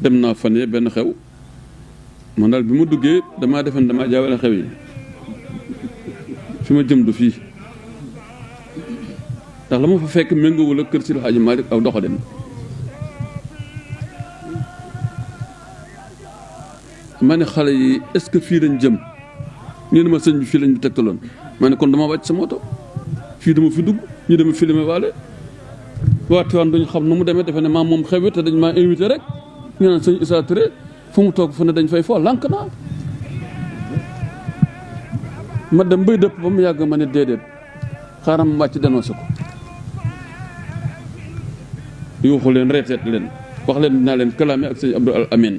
dem naa fan yee benn xew man daal bi ma duggee damaa defen damaa jaawale xew yi fi ma jëm du fii ndax la ma fa fekk méngoowul ak kër Seydi Hadji Malick aw doxalin ma ne xale yi est-ce que fii lañ jëm ñu ne ma sëñ bi fii lañ tegtaloon ma ne kon dama wàcc sama oto fii dama fi dugg ñu dama filmé waale waa Tiwaawan duñu xam nu mu demee defe ne maa moom xew te dañ maa invité rek ñu naan sëñ Issa Touré fu mu toog fu ne dañ fay foo lànk naa ma dem bay dëpp ba mu yàgg ma ne déedéet xaaral ma wàcc dénoncé ko yuuxu leen reeteet leen wax leen dinaa leen kalaame ak sëñ Abdou Al Amin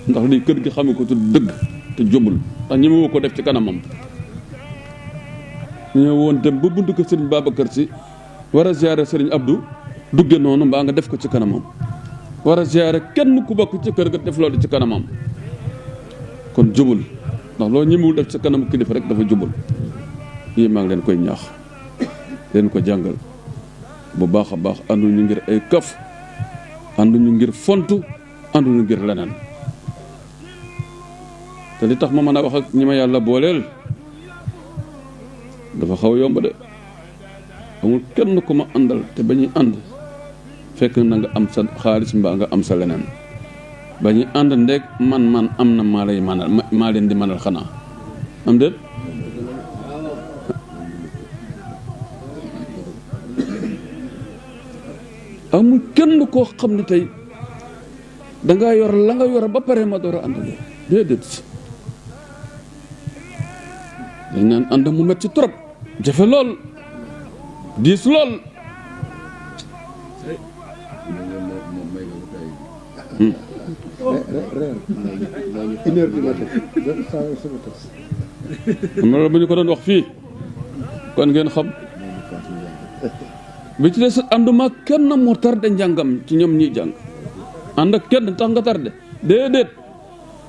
ndax lii kër gi xame ko tudd dëgg te jubul ndax ñi ma woo ko def ci kanamam ñu woon dem ba buntu ko sëriñ Babacar Si war a ziare sëriñ Abdou dugge noonu mbaa nga def ko ci kanamam war a ziare kenn ku bokk ci kër ga def loolu ci kanamam kon jubul ndax loolu ñemewul def ci kanam kilifa rek dafa jubul yii maa ngi leen koy ñaax leen ko jàngal bu baax a baax ànduñu ngir ay kaf ànduñu ngir fontu ànduñu ngir leneen te li tax ma mën a wax ak ñi ma yàlla booleel dafa xaw yomb de amul kenn ku ma àndal te ba ñuy ànd fekk na nga am sa xaalis mbaa nga am sa leneen ba ñuy ànd ndeeg man am na maa lay manal maa leen di manal xanaa am déet amul kenn koo xam ne tey dangaa yor la nga yor ba pare ma door a ànd déedéet dañ naan ànd mu metti trop jafe lool diis lool am na loolu bu ñu ko doon wax fii kon ngeen xam bi ci des ànduma kenn moo tardé njàngam ci ñoom ñiy jàng ànd ak kenn tax nga tardé déedéet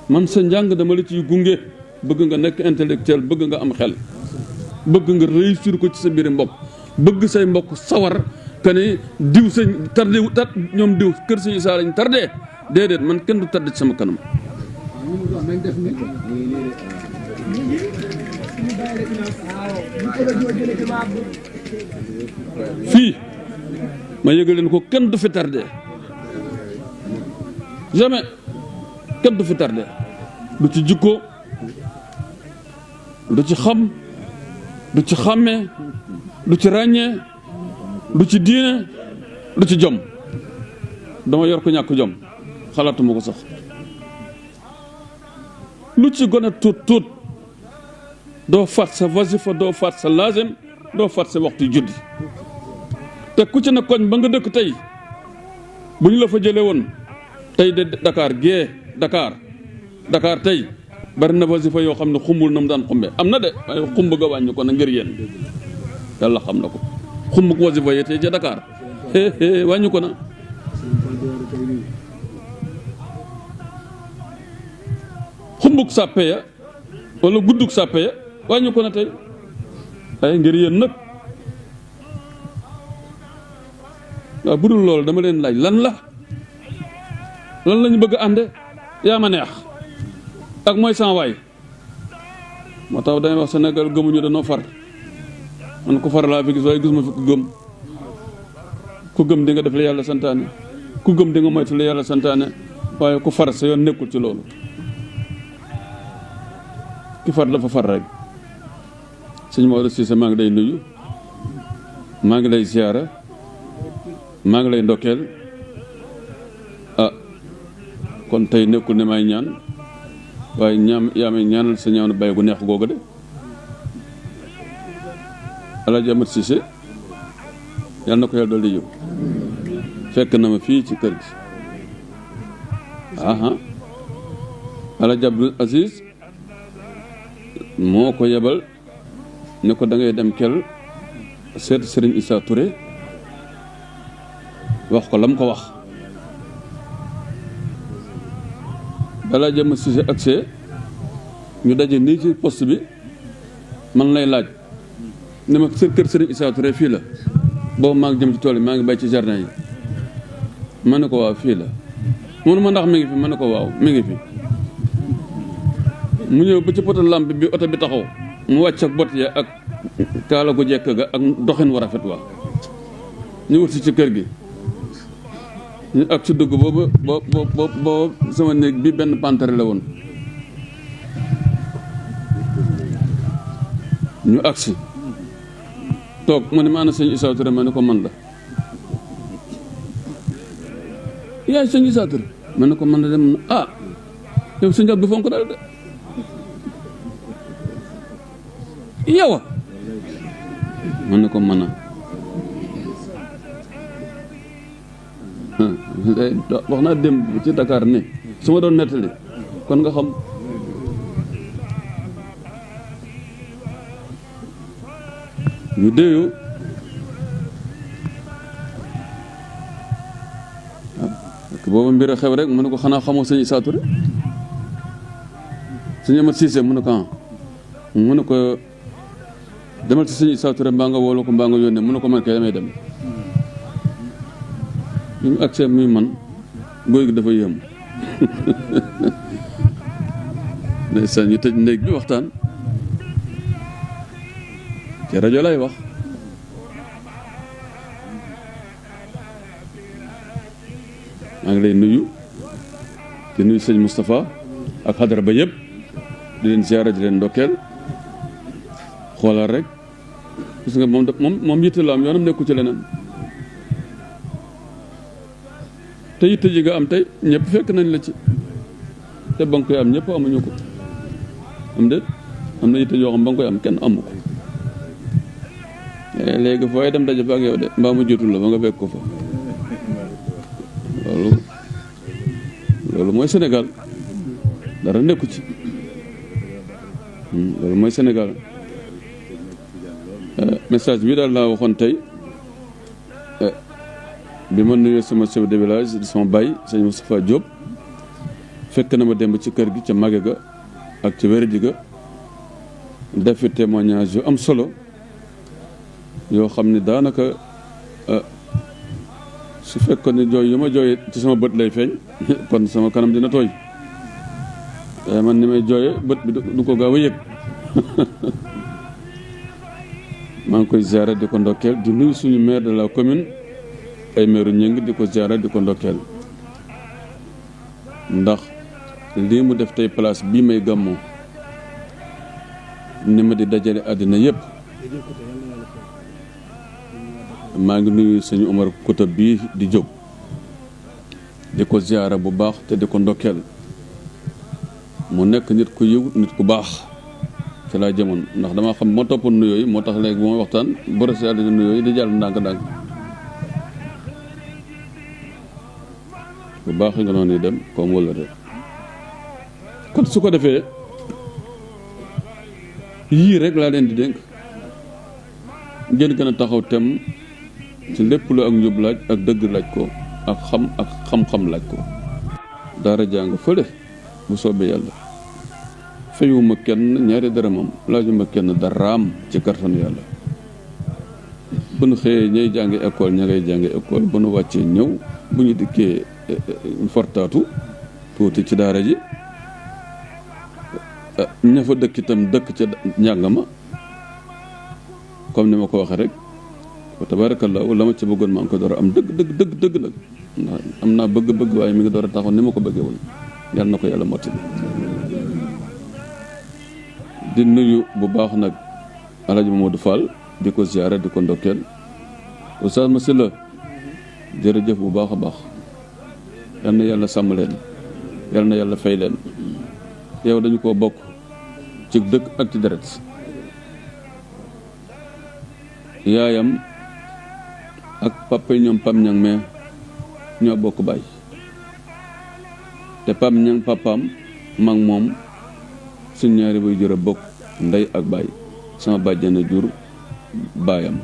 man sa njàng dama la ciy gunge bëgg nga nekk intellectuel bëgg nga am xel bëgg nga réussir ko ci sa mbiri mbokk bëgg say mbokk sawar que ni diw sëñ tardé ñoom diw kër sëñ Issa lañ tardé déedéet man kenn du tardé ci sama kanam fii ma yëgal leen ko kenn du fi tardé jamais kenn du fi tardé du ci jikko du ci xam du ci xàmmee du ci ràññee du ci diine du ci jom dama yor ko ñàkk jom xalaatuma ko sax lu ci gën a tuut doo faat sa wasifa doo faat sa laazim doo faat sa waxtu juddi te ku ci na koñ ba nga dëkk tey bu ñu la fa jëlee woon tey de Dakar tey bari na wasifa yoo xam ne xumbul na mu daan xumbe am na de waaye xumb ga wàññi ko na ngir yéen yàlla xam na ko xumb ko wasifa yi tey ca Dakar wàññi ko na xumbuk sàppe ya wala gudduk sàppe ya wàññi ko na tey waaye ngir yéen nag waaw bu dul loolu dama leen laaj lan lañu bëgg a ànde yaa ma neex ak mooy sans waay moo tax dañuy wax Sénégal gëmuñu dañoo far man ko far laa fi gis waaye gisuma fi ku gëm di nga def la yàlla santaane ku gëm di nga moytu la yàlla santaane waaye ku far sa yoon nekkul ci loolu ki far dafa far rek sëñ Maodo Cissé maa ngi lay nuyu maa ngi lay ziyaara maa ngi lay ndokkeel kon tey nekkul ne may ñaan waaye yaa may ñaanal sa ñaanu bay gu neex googu de Alaaji Amat Cissé yàlla na ko yàlla dolli yëw fekk na ma fii ci kër gi Alaaji Abdul Aziz moo ko yebal ne ko da ngay dem kel seet Serigne Issa Touré wax ko lam ko wax balaa jëm Cissé accès ñu daje nii ci poste bi man lay laaj ne ma kër Serigne Issa Touré fii la boobu maa ngi jëm ci tool yi maa ngi bay ci jardin yi ma ne ko waaw fii la mu ne ma ndax mi ngi fi ma ne ko waaw mi ngi fi mu ñëw ba ci poto lampe bi oto bi taxaw mu wàcc ak bot ya ak kaala gu jekk ga ak doxin wa rafet wa ñu wut si ci kër gi ñu ak ci dugg boobu sama néeg bi benn pantere la woon ñu agsi toog mu ne ma ana sëñ Issa Touré ma ne ko man la yaay sëñ Issa Touré ma ne ko man la dem na ah yow sëñ Abdou fonk dal de yow ma ne ko mën a wax naa démb ci Dakar ne su ma doon nettali kon nga xam ñu déeyu booba mbir a xew rek mu ne ko xanaa xamoo sëñ Issa Touré sëñ Amat Cissé mu ne ko mu ne ko demal ci sëñ Issa Touré mbaa nga woolu ko mbaa nga yónnee mu ne ko man kay damay dem ñu mu accès muy man góor gi dafa yéem ndeysaan ñu tëj néeg bi waxtaan ci rajo lay wax maa ngi lay nuyu di nuyu sëñ Moustapha ak xadara ba yëpp di leen ziara di leen ndokkeel xoolal rek gis nga moom yitte la am yoonam nekku ci leneen te yitte ji nga am tey ñëpp fekk nañ la ci te ba nga koy am ñëpp amuñu ko am déet am na yitte yoo xam ba nga koy am kenn amu ko léegi fooy dem daje fa ak yow de mbaa mu jotul la ba nga fekk ko fa loolu mooy Sénégal dara nekku ci loolu mooy Sénégal message bi daal laa waxoon tey bi ma nuyoo sama chef de village di sama baay sëñ Moustapha Diop fekk na ma demb ci kër gi ca mage ga ak ca wér-ji ga def fi témoignage yu am solo yoo xam ne daanaka su fekkoon ne jooy yu ma jooyee ci sama bët lay feeñ kon sama kanam dina tooy man ni may jooyee bët bi du ko gaaw a yëg maa ngi koy ziara di ko ndokkeel di nuyu suñu maire de la commune ay maire ñëng di ko ziara di ko ndokkeel ndax lii mu def tey place bii may gàmmoo ni ma di dajale àddina yëpp maa ngi nuyu suñu Omar Kouta bii di jóg di ko ziara bu baax te di ko ndokkeel mu nekk nit ku yiw nit ku baax ci laa jëmoon ndax dama xam moo toppoon nuyoo yi moo tax léegi bu ma waxtaan boros yàlla di nuyoo yi di jàll ndànk-ndànk bu baax nga noonu dem comme wala de kon su ko defee yii rek laa leen di dénk ngeen gën a taxaw tem ci lépp lu ak njub laaj ak dëgg laaj ko ak xam-xam laaj ko daara jàng fële bu soobee yàlla fayuma kenn ñaari dërëmam laajuma kenn daraam ci kartanu yàlla bu nu xëyee ñay jàngi école ña ngay jàngi école bu nu wàccee ñëw bu ñu dikkee fortaatu tuuti ci daara ji ña fa dëkk itam dëkk ca njàng ma comme ni ma ko waxee rek wa tabarakallahu la ma ci bëggoon maa ngi ko door a am dëgg nag ndax am naa bëgg-bëgg waaye mi ngi door a taxaw ni ma ko bëggee woon yàlla na ko yàlla mottali di nuyu bu baax nag Alaaji Mamadou Fall di ko ziara di ko ndokkeel Oustaz Massyla jërëjëf bu baax a baax yal na yàlla sàmm leen yal na yàlla fay leen yow dañu koo bokk ci dëkk ak ci deret yaayam ak papa yi ñoom Pam Ñang mais ñoo bokk baay te Pam Ñang papaam mag moom suñ ñaari bay jur a bokk ndey ak baay sama bàjjana jur baayam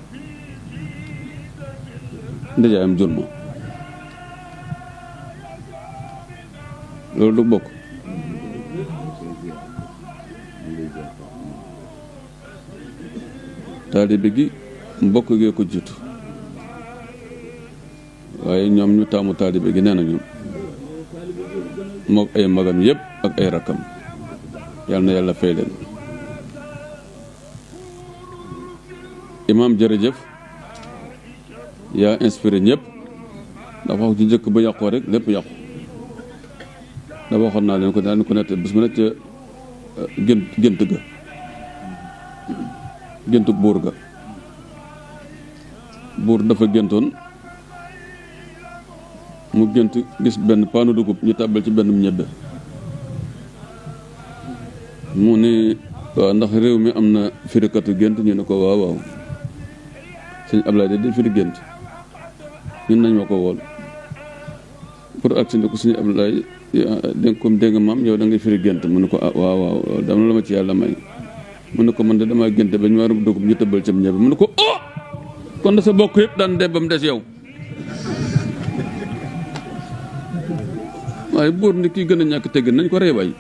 ndijaayam jur ma loolu du bokk taalibe gi mbokk gee ko jiitu waaye ñoom ñu taamu taalibe gi nee nañu mook ay magam yëpp ak ay rakkam yal na yàlla fay leen. imaam jërëjëf yaa inspiré ñëpp ndax wax ju njëkk ba yàqoo rek lépp yàqu. da waxoon naa leen ko daan ko nett bis mu nekk ca gént ga géntug buur ga buur dafa géntoon mu gént gis benn paanu dugub ñu tàbbal ci benn ñebbe mu ne waaw ndax réew mi am na firikatu gént ñu ne ko waaw waaw sëñ Ablaye di firi gént ñun nañ ma ko wool pour agsi ne ko sëñ Ablaye dégg maam yow da ngay firi gént mu ne ko ah waaw waaw dama la ma ci yàlla may mu ne ko man de damaa génte ba ñu war a dugub ñu tëbbal cam ñebe mu ne ko oh kon da sa bokk yëpp daan dee ba mu des yow waaye buur ni kii gën a ñàkk tegg nañ ko rey waay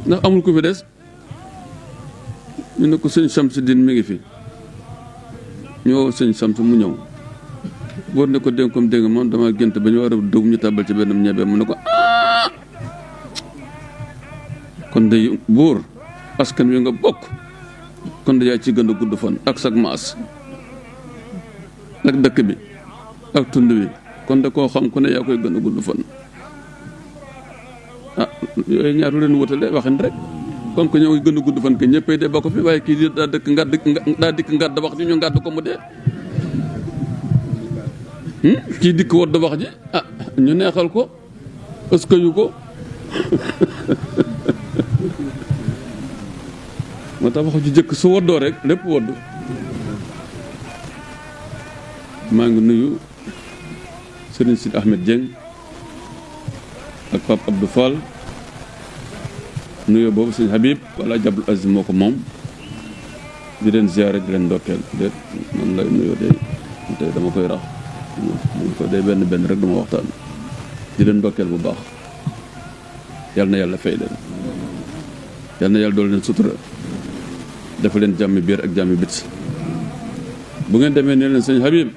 ndax amul ku fi des ñu ne ko sëñ Samsidine mi ngi fi ñu woo sëñ Samsi mu ñëw buur ne ko dégg moom dama gént ba ñu war a dugub ñu tàbbal ci benn ñebe mu ne ko ah kon de buur askan wi nga bokk kon de yaa ci gën a gudd fan ak sag maas ak dëkk bi ak tund wi kon de koo xam ku ne yaa koy gën a gudd fan ah yooyu ñaar lu leen wutale waxin rek comme que ñoo gën a gudd fan ke ñëppay dee bokk fi waaye kii daa dikk ngàdd wax ji ñu ngàdd ko mu dee kii dikk wodd wax ji ah ñu neexal ko ëska yu ko moo tax wax ju jëkk su woddoo rek lépp wodd maa ngi nuyu Serigne Sidi Ahmed Dieng ak Pape Abdou Fall nuyoo boobu sëñ Habib wala Jabul Aziz moo ko moom di leen ziyaare di leen ndokkeel déet man lay nuyoo day tey dama koy rax mu ko day benn rek duma waxtaan di leen ndokkeel bu baax yal na yàlla fay leen yal na yàlla dool leen sutura dafa leen jàmmi biir ak jàmmi bit bu ngeen demee ne leen sëñ Habib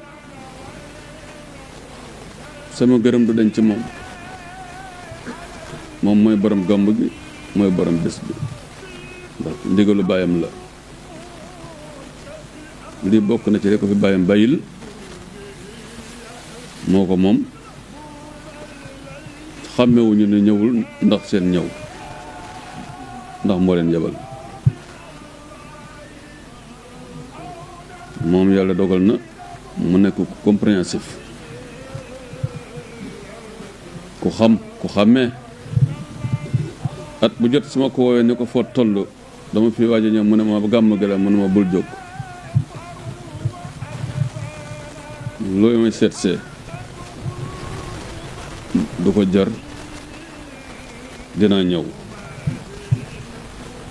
sama gërëm du dañ ci moom mooy borom gàmb gi mooy borom bés bi ndax ndigalu bàyyam la lii bokk na ci rek ko fi bàyyam bàyyil moo ko moom xàmmewuñu ne ñëwul ndax seen ñëw ndax moo leen yebal moom yàlla dogal na mu nekk compréhensif ku xam ku xàmmee at bu jot su ma ko woowee ne ko foo toll dama fi waaj a ñëw mu ne ma gàmm gi la mu ne ma bul jóg loolu may seet see du ko jar dinaa ñëw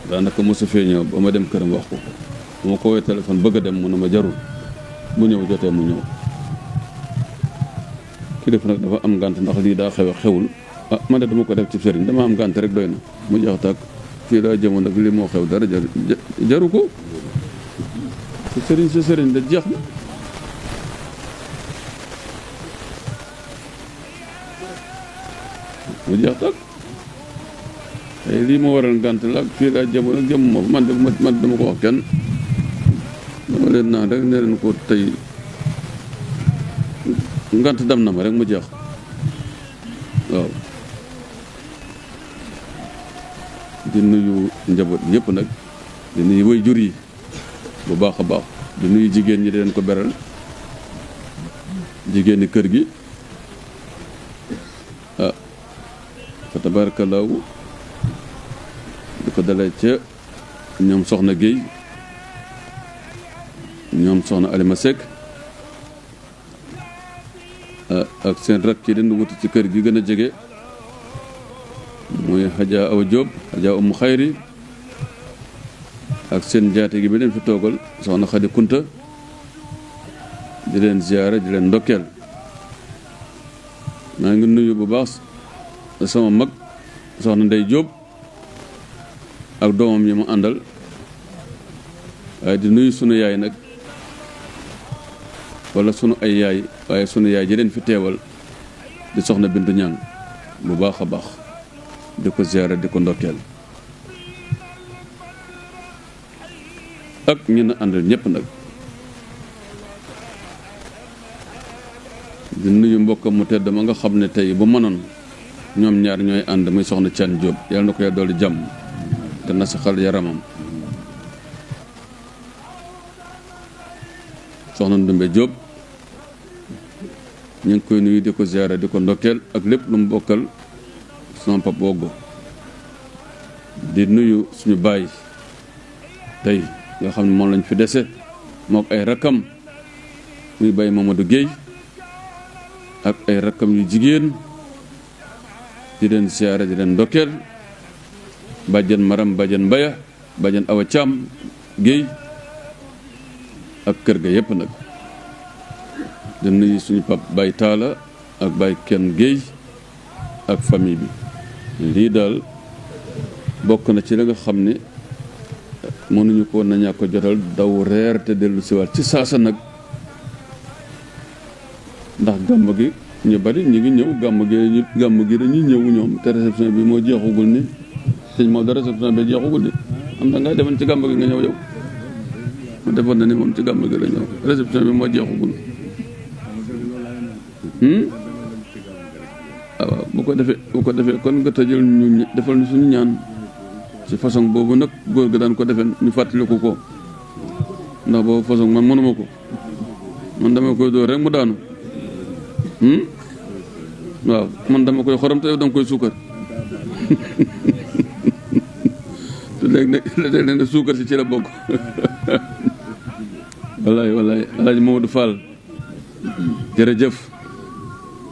daanaka mosu fee ñëw ba ma dem këram wax ko bu ma ko woowee téléphone bëgg a dem mu ne ma jarul bu ñëw jotee mu ñëw kilifa nag dafa am ngànt ndax lii daa xewul ah man de dama ko def ci sëriñ dama am ngànt rek doy na mu jeex tàkk fii daa jëmoon nag lii moo xew dara jaru ko sa sëriñ da jeex na mu jeex tàkk ay lii moo waral ngànt la ak fii daa jëmoon ak jëmm moom man dama ko wax kenn dama leen naan rek ne leen ko tey ngant dam na ma rek mu jeex waaw di nuyu njaboot ñëpp nag di nuyu way jur yi bu baax a baax di nuyu jigéen ñi di leen ko beral jigéen ñi kër gi ah fa tabarakallahu di ko dalee ca ñoom soxna Guèye ñoom soxna Alima Seck ak seen rak ci den wuti ci kër gi gën a jege muy Hadja Awa Diop Hadja Umu Xayri ak seen jaate gi bi leen fi toogal soxna Xadi Kunta di leen ziyaara di leen ndokkeel maa ngi nuyu bu baax sama mag soxna Ndey Diop ak doomam yi mu àndal waaye di nuyu sunu yaay nag wala sunu ay yaay waaye sunu yaay ji leen fi teewal di soxna Bintu Ñang bu baax a baax di ko ziyaare di ko ndokkeel ak ñi na àndal ñëpp nag di nuyu mbokkam mu tedd ma nga xam ne tey bu mënoon ñoom ñaar ñooy ànd muy soxna Thian Diop yàlla na ko ya dolli jàmm te nasaxal yaramam soxna Ndumbe Diop ñu ngi koy nuyu di ko ziyaare di ko ndokkeel ak lépp lu mu bokkal sama pap woggo di nuyu suñu baay tey nga xam ne moom lañ fi dese mook ay rakkam muy baay Mamadou Guèye ak ay rakkam yu jigéen di leen ziyaare di leen ndokkeel bàjjen Maram bàjjen Mbaya bàjjen Awa Thiam Guèye ak kër ga yépp nag di nuyu suñu pap Baye Talla ak Baye Ken Guèye ak famille bi lii daal bokk na ci la nga xam ne mënuñu ko na ñàkk ko jotal daw reer te dellu siwaat ci saasa nag ndax gàmm gi ñu bari ñu ngi ñëw gàmm gi dañuy ñëw ñoom te réception bi moo jeexugul ni sëñ Maodo réception bi jeexugul ni am na nga defoon ci gàmm gi nga ñëw yow mu defoon na ni moom ci gàmm gi la ñëw réception bi moo jeexugul waaw bu ko defee kon nga tëjal ñu defal ñu suñu ñaan ci façon boobu nag góor ga daan ko defee ñu fàttaliku ko ndax boobu façon man mënuma ko man dama koy dóor rek mu daanu waaw man dama koy xorom te yow danga koy suukar te léegi nag suukar si ci la bokk wallaay Alaaji Mamadou Fall jërëjëf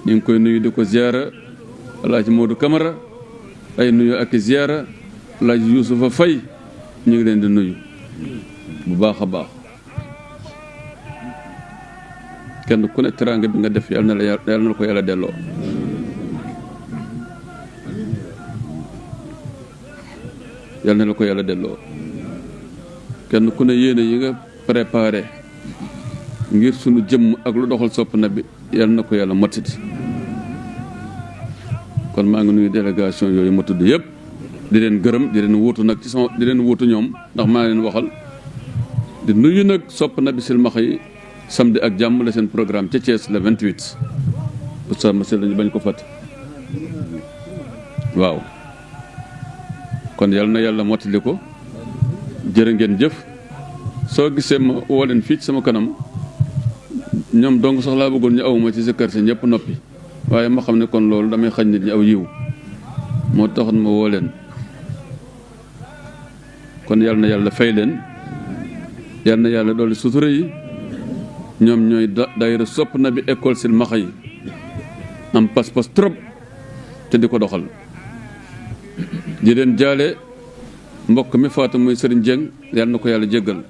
ñu ngi koy nuyu di ko ziyaara Alaaji Mamadou Camara ay nuyu ak ziyaara Alaaji Yuusufa Fay ñu ngi leen di nuyu bu baax a baax kenn ku ne teraanga bi nga def yàlla na ko yàlla delloo yàlla na la ko yàlla delloo kenn ku ne yéene yi nga préparé ngir sunu jëmm ak lu doxal sopp na bi yàlla na ko yàlla mottiti kon maa ngi nuyu délégation yooyu ma tudd yëpp di leen gërëm di leen wuutu nag ci sama di leen wuutu ñoom ndax maa leen waxal di nuyu nag sopp na bi silmaxa yi samedi ak jàmm la seen programme ca Thiès le 28 oustaz Massi lañu bañ ko fàtte waaw kon yal na yàlla mottali ko jërë ngeen jëf soo gisee ma woo leen fii ci sama kanam ñoom donc sax laa bëggoon ñu awuma ci sa kër si ñëpp noppi waaye ma xam ne kon loolu damay xañ nit ñi aw yiw moo taxoon ma woo leen kon yal na yàlla fay leen yal na yàlla dolli sutura yi ñoom ñooy daayira sopp na bi école silmaxa yi am pas-pas trop te di ko doxal di leen jaale mbokk mi faatu muy Serigne Dieng yal na ko yàlla jéggal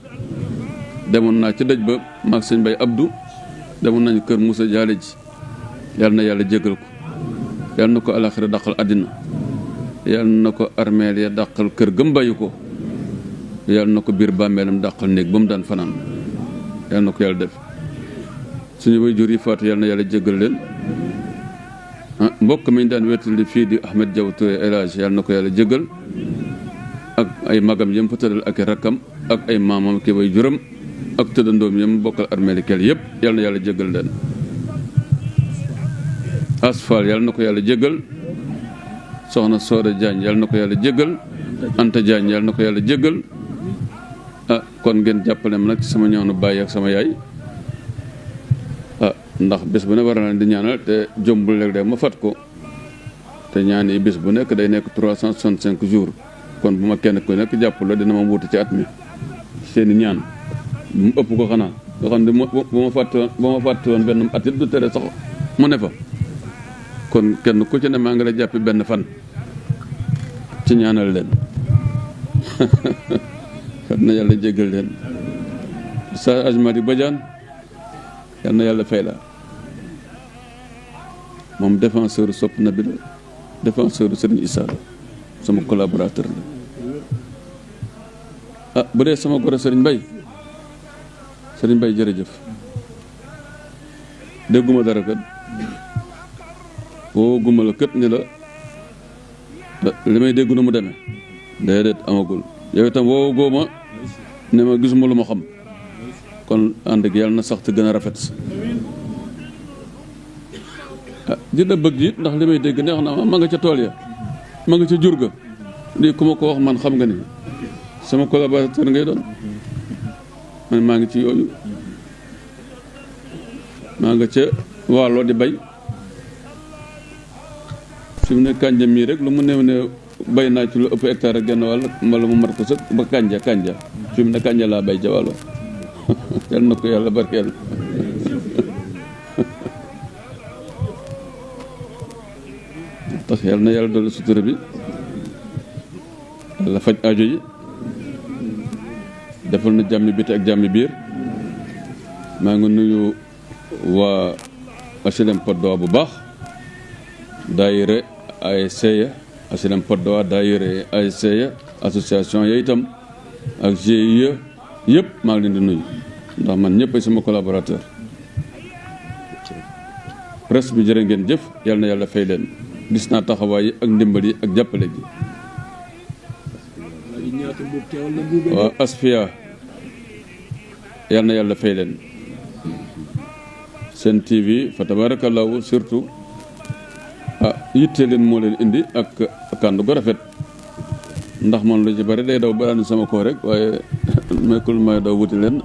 demoon naa ci dëj ba maag sëñ Bay Abdou demoon nañu kër Moussa jaale ji yal na yàlla jéggal ko yal na ko alaxira dàqal àddina yal na ko armeel ya dàqal kër gëm bàyyi ko yal na ko biir bàmmeelam dàqal néeg ba mu daan fanaan yal na ko yàlla def suñu way jur yi faatu yal na yàlla jéggal leen mbokk mi ñu daan wettali fii di Ahmed Diaw Touré El Hadj yal na ko yàlla jéggal ak ay magam yam fa tëddal ak i rakkam ak ay maamam ki way juram ak tëddandoom yam bokkal armeeli kel yëpp yal na yàlla jéggal leen asfal yal na ko yàlla jéggal soxna Soda Diagne yal na ko yàlla jéggal Anta Diagne yal na ko yàlla jéggal kon ngeen jàppale ma nag ci sama ñoonu baay ak sama yaay ndax bés bu ne war na di ñaanal te jombul léeg-léeg ma fat ko te ñaan yi bés bu nekk day nekk 365 jours kon bu ma kenn ku nekk jàpp la dina ma wuute ci at mi seeni ñaan bu mu ëpp ko xanaa nga xam ne bu ma fàtte woon benn at it du tere sax mu ne fa kon kenn ku ci ne maa ngi la jàppi benn fan ci ñaanal leen yal na yàlla jéggal leen sa Ajmari Badiane yal na yàlla fay la moom défenseur sopp na bi la défenseur Serigne Issa la sama collaborateur la bu dee sama goro Serigne Mbaye jërëjëf dégguma dara kat woo guma la kët ni la li may dégg nu mu demee déedéet amagul yow itam woo góoma ne ma gisuma lu ma xam kon ànd gi yàlla na sax te gën a rafet dina bëgg it ndax li may dégg neex na ma nga ca tool ya ma nga ca jur ga lii ku ma ko wax man xam nga ni sama collaborateur ngay doon man maa ngi ci yooyu maa nga ca wàlloo di bay fi mu ne kànja mii rek lu mu néew ne bay naa ci lu ëpp hectare ak genn wàll wala mu mat ko sax ba kànja fi mu ne kànja laa bay ca wàllo yal na ko yàlla barkeel tax yàlla na yàlla dolli sutura bi yàlla faj aajo yi defal na jàmmi biti ak jàmmi biir maa ngi nuyu waa HLM Patte d'Oie bu baax daayira ASC ya HLM Patte d'Oie daayira ASC ya association ya itam ak GIE yëpp maa ngi leen di nuyu ndax man ñëpp ay sama collaborateur presse bi jërë ngeen jëf yal na yàlla fay leen gis naa taxawaay yi ak ndimbal yi ak jàppale ji waaw Asfiya yal na yàlla fay leen seen TV fa tabarakallahu surtout yittee leen moo leen indi ak kàndu gu rafet ndax man lu ci bari day daw ba sama koo rek waaye mekkul may daw wuti leen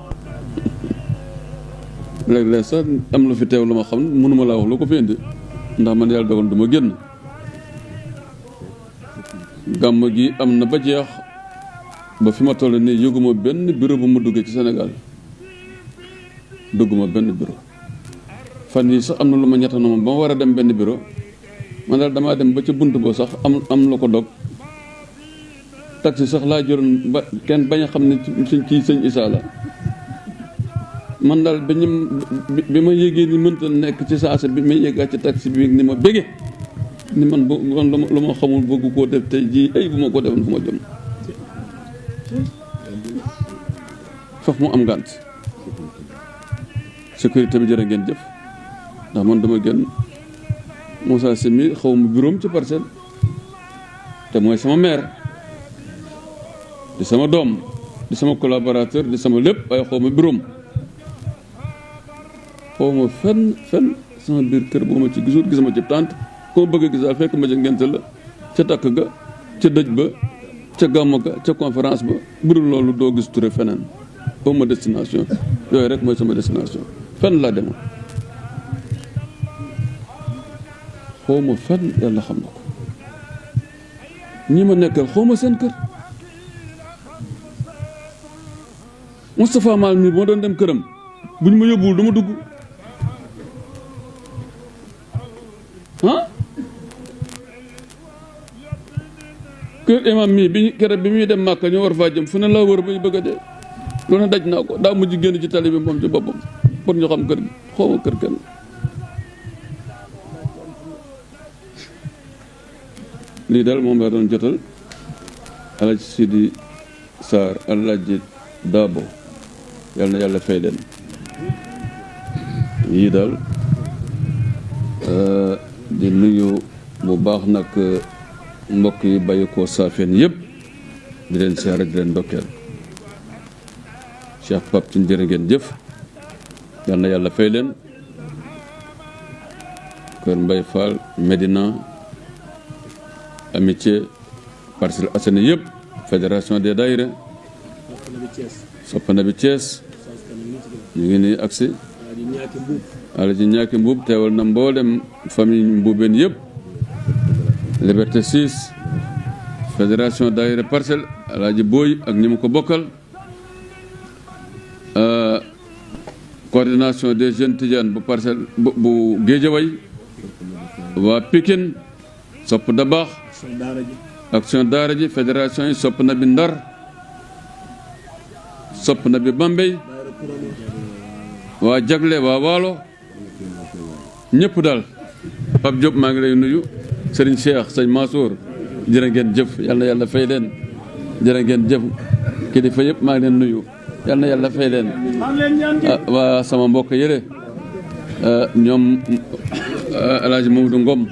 léeg-léeg sax am lu fi teew lu ma xam mënuma laa wax lu ko fi indi ndax man yàlla dogal du ma génn gàmm gi am na ba jeex ba fi ma toll nii yëguma benn bureau bu mu duggee ci Sénégal dugguma benn bureau fan yi sax am na lu ma ñettana moom ba ma war a dem benn bureau man daal damaa dem ba ca bunt boo sax am lu ko dog taxi sax laa jëloon ba kenn bañ a xam ne ci sëñ Issa la man daal bi ma yégee ni mënta nekk ci saasa bi ma yéegaat ci taxi bi ni ma bége ni man lu ma xamul bëgg koo def tey jii ay bu ma ko defoon fu ma jëm foofu mu am ngànt sécurité bi jërë ngeen jëf ndax man dama gën Moussa Sy mi xaw ma bureau ci Parcelles te mooy sama maire di sama doom di sama collaborateur di sama lépp waaye xaw ma bureau xaw ma fenn sama biir kër boo ma ci gisul gisama ci tànt koo bëgg a gisaal fekk ma ca ngénte la ca takk ga ca dëj ba ca gàmm ga ca conférence ba budul loolu doo gis Touré feneen xaw ma destination yooyu rek mooy sama destination fenn laa demoon xaw ma fenn yàlla xam na ko ñi ma nekkal xaw ma seen kër Moustapha Mal mi moo doon dem këram buñ ma yóbbuwul du ma dugg kër imam mii bi keroog bi muy dem Màkka ñu war faa jëm fu ne laa wër ba ñu bëgg a dee lu ne daj naa ko daa mujj génn ci tali bi moom ci boppam pour ñu xam kër gi xaw ma kër kenn lii daal moom laa doon jotal Alaaji Sidi Sarr Alaaji Daabo yàlla na yàlla fay leen yii daal di nuyu bu baax nag mbokk yi bàyyi ko saafeen yëpp di leen siyaare di leen ndokkeel Cheikh Pape Tine jërë ngeen jëf yal na yàlla fay leen Kër Mbaye Fall Médina Amitié Parcelles Assainies yëpp fédération des daïra soppana bi Thiès ñu ngi nii agsi Alaaji Ñaaki Mbuub teewal na mboolem famille mbuubeen yëpp Liberté 6 fédération daïra Parcelles Alaaji Booy ak ñi mu ko bokkal coordination des jeunes Tidiane bu Parcelles bu Géejawaay waa Pikine sopp da baax action daara ji fédération yi sopp na bi Ndar sopp na bi Bambey waa Jagle waa Waalo ñëpp daal Pape Diop maa ngi lay nuyu Serigne Cheikh sëñ Mansour jërë ngeen jëf yal na yàlla fay leen jërë ngeen jëf kilifa yëpp maa ngi leen nuyu yal na yàlla fay leen waa sama mbokk yële ñoom El Hadj Mamadou Ngom